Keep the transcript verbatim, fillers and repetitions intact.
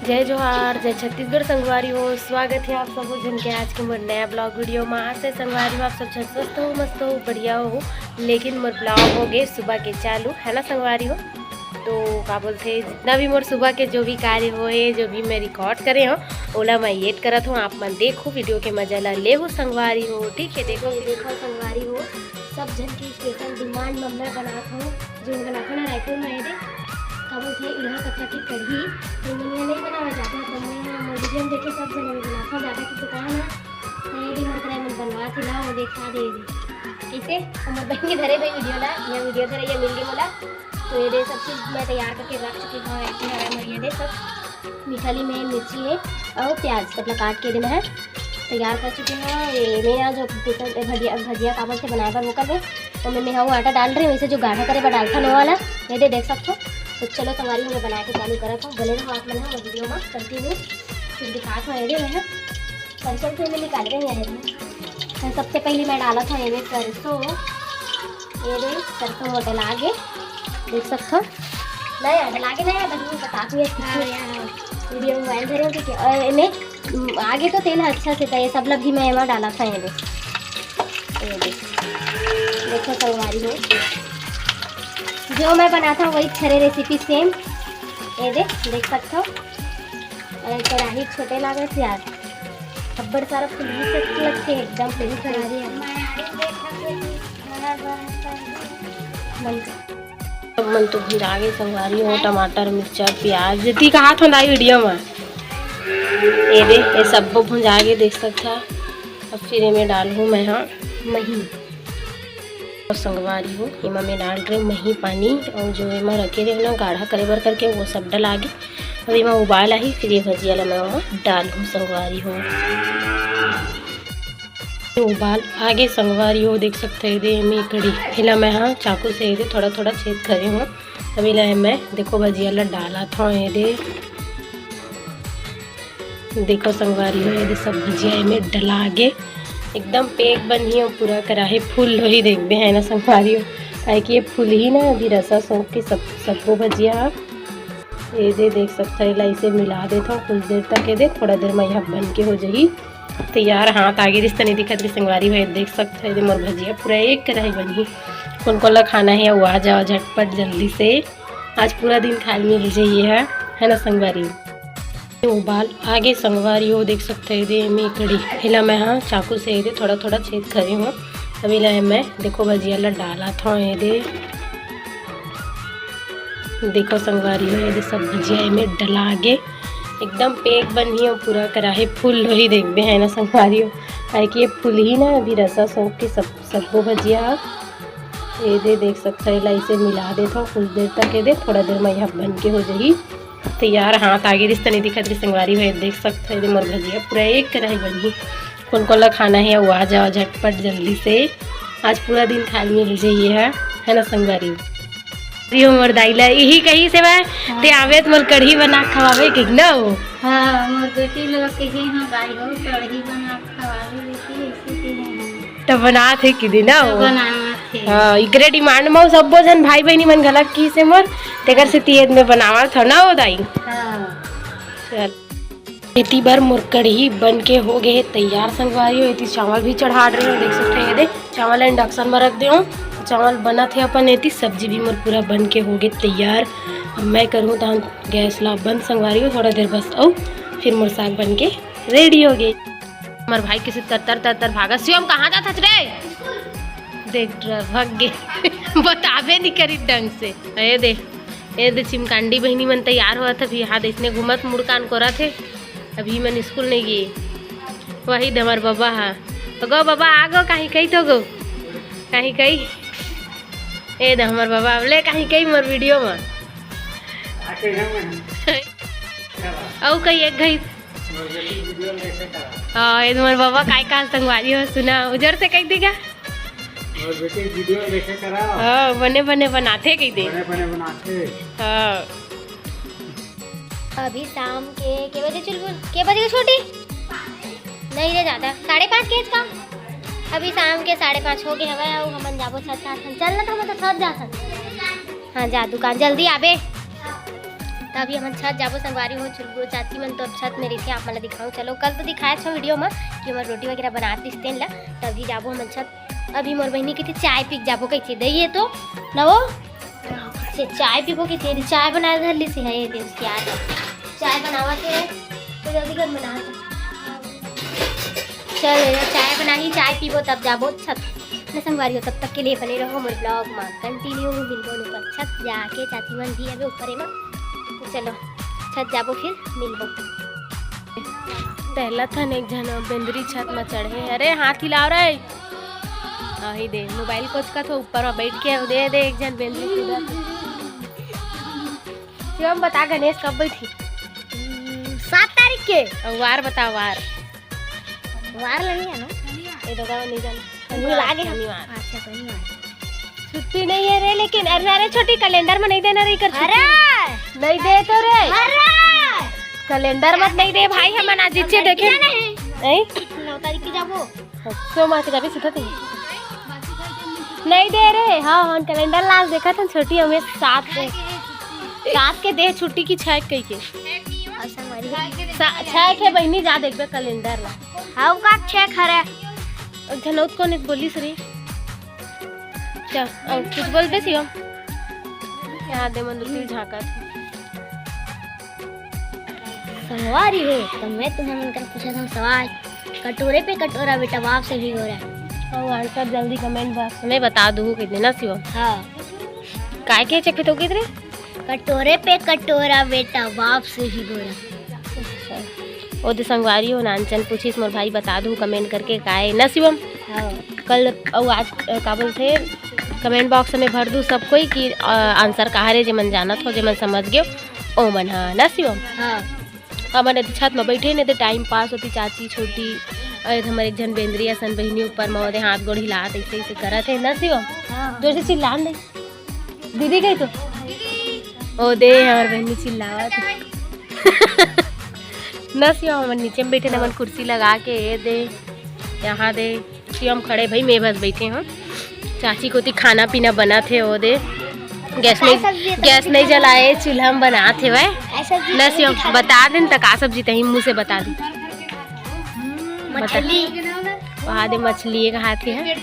जय जोहार, जय छत्तीसगढ़ संगवारी हो। स्वागत है आप सबो झन के आज के मोर नया ब्लॉग वीडियो में। आशा है संगवारी हो आप सब झन स्वस्थ हो, मस्त हो, बढ़िया हो। लेकिन मोर ब्लॉग हो गए सुबह के चालू, है ना संगवारी हो। तो का बोलते, जितना भी मोर सुबह के जो भी कार्य होए, जो भी मैं रिकॉर्ड करे हो, ओला मैं एडिट करत हूँ। आप मन देखो, वीडियो के मजा ला लेहू संगवारी हो। ठीक है, देखो, देखो संगवारी हो, सब झन की स्पेशल डिमांड में मैं बनात हूँ, जो बनात हूँ ना रायपुर में, ये दे, का बोलते हैं, इहाँ कच्चा की कढ़ी, तो मैं यहाँ नहीं बनावा चाहता, तो मैं यहाँ मोर वीडियो में देखे सब जने बनात हूँ, दादा की दुकान है, तो ये भी मन करे मन बनवा थी, लाओ, देखा दे दे। कैसे? हमर बहन के धरे भाई वीडियो ला, ये वीडियो धरे, ये मिल गई मोला। तो ये दे सब चीज़ मैं तैयार करके रख चुकी हूँ। एक ही हरा ये दे सब मिठाली में मिर्ची है और प्याज, मतलब काट के देना है, तैयार कर चुकी हूँ। ये मैं आज भजिया, भजिया काबर से बनाए बर वो कर दे, तो मैं, मैं वो आटा डाल रही हूँ, इसे जो गाढ़ा करे बर डालता नवा वाला, ये दे देख सकते हो। तो चलो संगवारी, मैं बना के चालू करत हूँ, बने रहो आप मन वीडियो में कंटिन्यू। फिर दिखात हूँ ये दे मैं सरसों से मैं निकाल रही हूँ। तो सबसे पहले मैं डालत हूँ ये दे सरसों, ये दे सरसों मोर डला गे, देख सकत हो। नहीं यार, डला गे नहीं यार, बस मैं बतात हूँ, हाँ, हाँ। वीडियो मोबाइल धरे हो, ठीक है। और एमे, उम, आगे तो तेल अच्छा से था, ये सब ला भी मैं एमा डालत हूँ, ये दे, ये दे। देखो संगवारी हो, जो मैं बनात हूँ वही छरे रेसिपी सेम। ये दे, देख सकत हो। अरे कढ़ाई छोटे लागत यार, अब्बड़ सारा फुलही से लगते एकदम फुलही कढ़ाई है। सब मन तो भुंजा गे संगवारी हो, टमाटर, मिर्चा, प्याज, जेती कहात हो दाई वीडियो में। ये दे, ये सब्बो भुंजा गे, देख सकत हा। अब फिर एमे डालहूँ मैं हा मही। और संगवारी हो, एमा मैं डाल रहे मही पानी, और जो एमा रखे रहे ना गाढ़ा करे बर करके, वो सब डला गे। अब एमा उबाल आही, फिर ये भजिया ला मैं ओमा डालहूँ संगवारी हो। ये उबाल आगे संगवारी हो, देख सकत हो, ये दे एमे कढ़ी, एला मैं हा चाकू से ये दे थोड़ा थोड़ा छेद करे हूँ। अब एला मैं देखो भजिया ला डालत हूँ, ये दे देखो संगवारी हो, ये दे सब भजिया एमे डला गे, एकदम पैक बनही और पूरा कढ़ाई फुल होही, देखबे है ना संगवारी हो, काहे कि ये फुलही ना अभी रसा सोख के सब, सबको भजिया। ये दे देख सकत हो, एला इसे मिला देथव कुछ देर तक, ये दे थोड़ा देर में यह बन के हो जाही तैयार। हाथ आगे रिस तनी दिखत रही संगवारी हो, ये देख सकत हो, ये दे मोर भजिया पूरा एक कढ़ाई बनही। कोन कोन ला खाना है, वो आ जाओ झटपट जल्दी से। आज पूरा दिन खाए मिल जाइए है, है ना संगवारी? ये उबाल आगे संगवारी हो, देख सकत हो, ये दे एमे कढ़ी, एला मैं हा चाकू से ये दे थोड़ा थोड़ा छेद करे हूँ। अब एला मैं देखो भजिया ला डालत हूँ, ये दे देखो संगवारी हो, ये दे सब भजिया एमे डला गे, एकदम पैक बनही और पूरा कढ़ाई फुल होही, देखबे है ना संगवारी हो, काहे कि ये फुलही ना अभी रसा सोख के सब, सबको भजिया। ये दे देख सकत हो, एला इसे मिला देथव कुछ देर तक, ये दे थोड़ा देर में यह बन के हो जाही तैयार। हाथ आगे रिस तनी दिखत रही संगवारी हो, ये देख सकत हो, ये दे मोर भजिया पूरा एक कढ़ाई बनही। कोन कोन ला खाना है, वो आ जाओ झटपट जल्दी से, आज पूरा दिन खाए मिल जाइए है, है ना संगवारी? रियो मोर दाई ला यही कही से मैं, हाँ। ते आवे तो मोर कढ़ी बना खवावे, ठीक ना हो? हाँ, मोर बेटी लोग के ही, हाँ, दाई हो, कढ़ी बना खवावे बेटी, ऐसे के हैं। तो बनात हे कि दिन तो हो? बनात हे। हाँ, इकरे डिमांड में सब्बो झन भाई बहिनी मन घलक की से मोर, तेकर से तियत में बनावत हो ना हो दाई? हाँ। चल। एती बर मोर कढ़ी बन के हो गए हे तैयार संगवारी हो। एती चावल भी चढ़ा रहे हो, देख सकते हो, ये दे चावल इंडक्शन में रख दे हो, चावल बनत हे अपन। एती सब्जी भी मोर पूरा बन के हो गए तैयार। अब मैं करूँ तहन गैस ला बंद संगवारी हो, थोड़ा देर बस अउ फिर मोर साग बन के रेडी हो गए। हमर भाई किसे तरतर तरतर भागा, शिवम कहाँ जात हस रे? देख डर भाग गे। बताबे नहीं करी ढंग से। ए दे, ए दे चिमकांडी बहिनी मन तैयार होत हे, अभी हाथ इसने घूमत मुड़ कान कोरत हे। अभी मन स्कूल नहीं गए। वही दे हमर बाबा हा। तो गो बाबा आ गो, कहीं कही तो गो। कहीं कही। ए दे हमर बाबा, अब ले कहीं कही मोर वीडियो में। अउ कही एक घई। हाँ, ये तुम्हारे बाबा काय का संगवारी हो सुना, उजर से कह देगा। मोर बेटी वीडियो देखे करा। हाँ, बने बने बनाथे कह दे। बने बने बनाथे। हाँ। अभी शाम के, के बजे चुलबुल? के बजे के छोटी? नहीं रे दादा, साढ़े पाँच के का? अभी शाम के साढ़े पाँच हो गए हवे, अउ हमन जाबो छत का आसन। चल ना, तो हमन तो छत जा सन। हाँ, जा दुकान, जल्दी आबे। त अभी हमन छत जाबो संगवारी हो, चुलबुल चाची मन तो अब छत में रहिथे, आप मन ला दिखाऊं। चलो, कल तो दिखाए छो वीडियो में कि हमर रोटी वगैरह बना दिस तेन ला, तो अभी जाबो हमन छत। अभी मोर बहिनी कहिथे चाय पी के जाबो कहिथे, दइए तो ना वो से चाय पीबो कहिथे, चाय बना धर ली से है ये दे उसके यार। चाय बनावत हे तो जल्दी कर बना। चल, चाय बनाही, चाय पीबो तब जाबो छत में संगवारी हो। तब तक के लिए बने रहो मोर ब्लॉग में कंटिन्यू। मिलबो न ऊपर छत जाके, चाची मन भी अबे ऊपर है ना, तो चलो छत जाबो फिर मिलबो। टहलत हन एक झन बेंदरी छत में चढ़े। अरे हाथ हिलाव रे, आही दे मोबाइल कोचकत हो ऊपर में बैठ के। दे दे एक झन बेंदरी कूदत। शिवम बता गणेश कब बैठी? सात तारीख के। अउ वार बता वार। वार ल नहीं है ना? ए दो गाँव नहीं जाना। शनिवार, लागे हम। शनिवार। अच्छा, शनिवार। छुट्टी नहीं है रे, लेकिन अरे, अरे छोटी कैलेंडर में नहीं देना रही कर छुट्टी। अरे! नहीं दे तो रे। अरे! कैलेंडर मत नहीं दे भाई, हम आज इच्छे देखे। नहीं। नहीं? नौ तारीख की जाबो। सो मार के जाबे सीधा तू। नहीं दे रे। हाँ, हम कैलेंडर लाल देखा था छोटी, हमें सात के, सात के दे छुट्टी की छह कही के। अउ संगवारी हो। सा-, छह के बहिनी जा देखबे कैलेंडर ला। हाँ, का छह खरे। अउ झनौत कोन एक बोलिस रे? चल, अउ कुछ बोल दे शिवम। यहाँ दे मन तू झांकत। संगवारी हो, तो मैं तुम्हें मन कर पूछा था सवाल, कटोरे पे कटोरा बेटा बाप से भी गोरा। अउ आंसर जल्दी कमेंट बॉक्स में बता दू कहिथे ना शिवम। हाँ। काय के चक्के तो कित रे? कटोरे पे कटोरा बेटा बाप से भी गोरा। अच्छा। ओ दे संगवारी हो, नानचन पूछिस मोर भाई, बता दू कमेंट करके काय ना शिवम? हाँ। कल अउ आज, अ, का बोलथे, कमेंट बॉक्स में भर दू सब कोई कि, अ, आंसर कहा रे, जेमन जानत हो, जेमन समझ गयो, ओ मन हा ना शिवम? हाँ। हमन एदे छत में बैठे ने, एदे टाइम पास होती, चाची छोटी, अउ एदे हमर एक झन बेंदरी असन बहिनी ऊपर में ओदे हाथ गोड़ हिलात ऐसे ऐसे करत हे ना शिवम? हाँ। जोर से चिल्लान दे। दीदी गई तो? ओ दे, हमर बहिनी चिल्लावत हे। ना शिवम, हमन नीचे में बैठे, हमन कुर्सी लगा के, ए दे, यहाँ दे, शिवम खड़े भाई, मैं बस बैठे हूँ। चाची कोती खाना पीना बनत हे, ओ दे, गैस नहीं, गैस नहीं जलाए, चूल्हा में बनात हे वह। ना शिवम, बता देन त का सब्जी तही मुँह से बता दे। मछली। वहाँ दे मछली एक हाथ हे।